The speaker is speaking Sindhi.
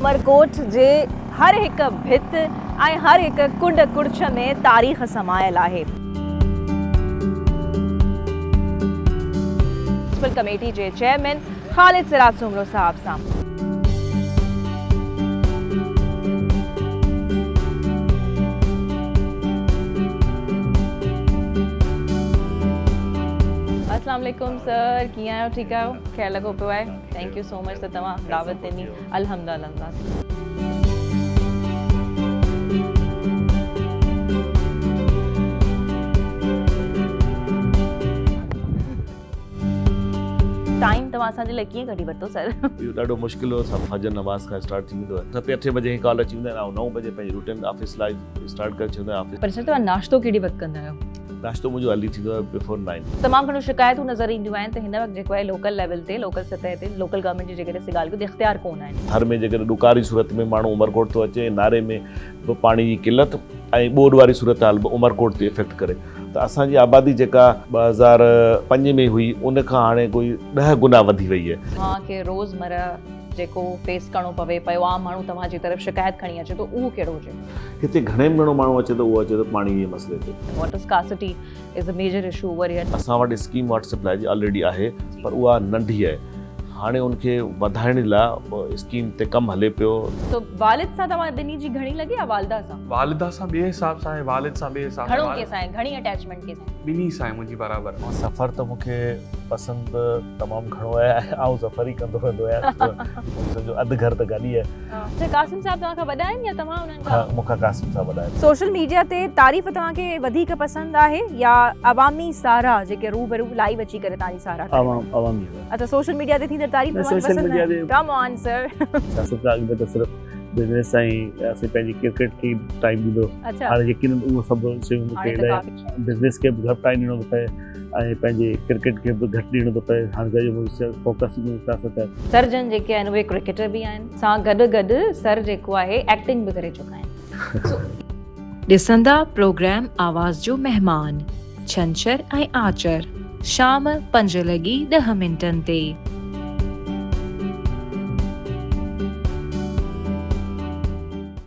عمرڪوٽ جي هر هڪ ڀت ۽ هر هڪ ڪنڊ ڪڙڇ ۾ تاريخ سمايل آهي. ميونسپل ڪميٽي جي چيئرمين خالد سراج سومرو صاحب سان. اسلام عليڪم سر ڪيئن آهيو ٺيڪ آهيو خير لڳو پيو آهي thank you so مچ ته توهان دعوت ڏني الحمد لله. ٽائيم توهان اسان جي لاء ڪيئن ڪڍي ورتو سر. اهو ڏاڍو مشڪل هو سڀ فجر نماز کان اسٽارٽ ٿي ويندو آهي ستين اٺين بجي کان ڪال اچي ويندا آهن آئون نو بجي پنهنجي روٽين آفيس لائف اسٽارٽ ڪري ڇڏيندو آهيان آفيس پر سر توهان ناشتو ڪهڙي وقت ڪندا آهيو؟ ناشتو منهنجو ارلي ٿيندو آهي بفور نائن. تمام گهڻو شڪايتون نظر اينديون آهن ته هن وقت جيڪو آهي لوڪل ليول تي لوڪل سطح تي لوڪل گورنمينٽ جي جيڪڏهن اسين ڳالهه ڪيون ته اختيار ڪونه آهن. ٿر ۾ جيڪڏهن ڏڪار جي صورت ۾ ماڻهو عمرڪوٽ ٿو اچي ناري ۾ به پاڻي جي قلت ۽ ٻوڏ واري صورتحال به عمرڪوٽ تي افيڪٽ ڪري ته اسان جي آبادي جيڪا 2005 ۾ هئي ان کان هاڻي ڪوئي ڏهه گنا وڌي وئي آهي. توهان کي روزمره جيڪو فيس ڪرڻو پوي پيو عام ماڻهو توهان جي طرف شڪايت کڻي اچي ٿو اهو ڪهڙو هجي؟ هتي گهڻي ۾ گهڻو ماڻهو اچي ٿو اهو اچي ٿو پاڻي جي مسئلي تي. Water scarcity is a major issue over here. اسان وٽ اسڪيم واٽر سپلائي جي آلريڊي آهي پر اها ننڍي آهي هاڻي ان کي وڌائڻ لاء اسڪيم تي ڪم هلي پيو. سو والد سان توهان ٻنهي جي گهڻي لڳي يا والده سان؟ والده سان ٻئي حساب سان آهي والد سان ٻئي حساب سان. گهڻو ڪنهن سان آهي گهڻي اٽيچمينٽ ڪنهن سان؟ ٻنهي سان آهي منهنجي برابر. سفر ته مون کي پسند تمام گهڻو آهي ۽ آئون سفر ئي ڪندو رهندو آهيان سمجهو اڌ گهر ته گاڏي آهي. اڇا قاسم صاحب توهان کان وڏا آهن يا توهان انهن کان؟ مون کان قاسم صاحب وڏا آهن. سوشل ميڊيا تي تعريف توهان کي وڌيڪ پسند آهي يا عوامي ساراهه جيڪي روبرو لائيو اچي ڪري توهان جي ساراهه ڪري؟ عوام عوامي ساراهه. اڇا سوشل ميڊيا تي ٿيندڙ تعريف توهان کي پسند ناهي؟ ڪم آن سر. سياست کان اڳ ۾ ته صرف بزنس ۽ اسين پنهنجي ڪرڪيٽ کي ٽائيم ڏيندو هوس هاڻي يقينن اهو سڀ شيون مون کي الائي بزنس کي به گهٽ ٽائيم ڏيڻو ٿو پئي ۽ پنهنجي ڪرڪيٽ کي به گهٽ ڏيڻو ٿو پئي هاڻي سڄو منهنجو فوڪس ئي سياست آهي. سر جن جيڪي آهن اهي ڪرڪيٽر به آهن سان گڏ گڏ سر جيڪو آهي ايڪٽنگ به ڪري چڪا آهن سو. ڏسندا پروگرام آواز جو مهمان ڇنڇر ۽ آچر شام 5:10 تي.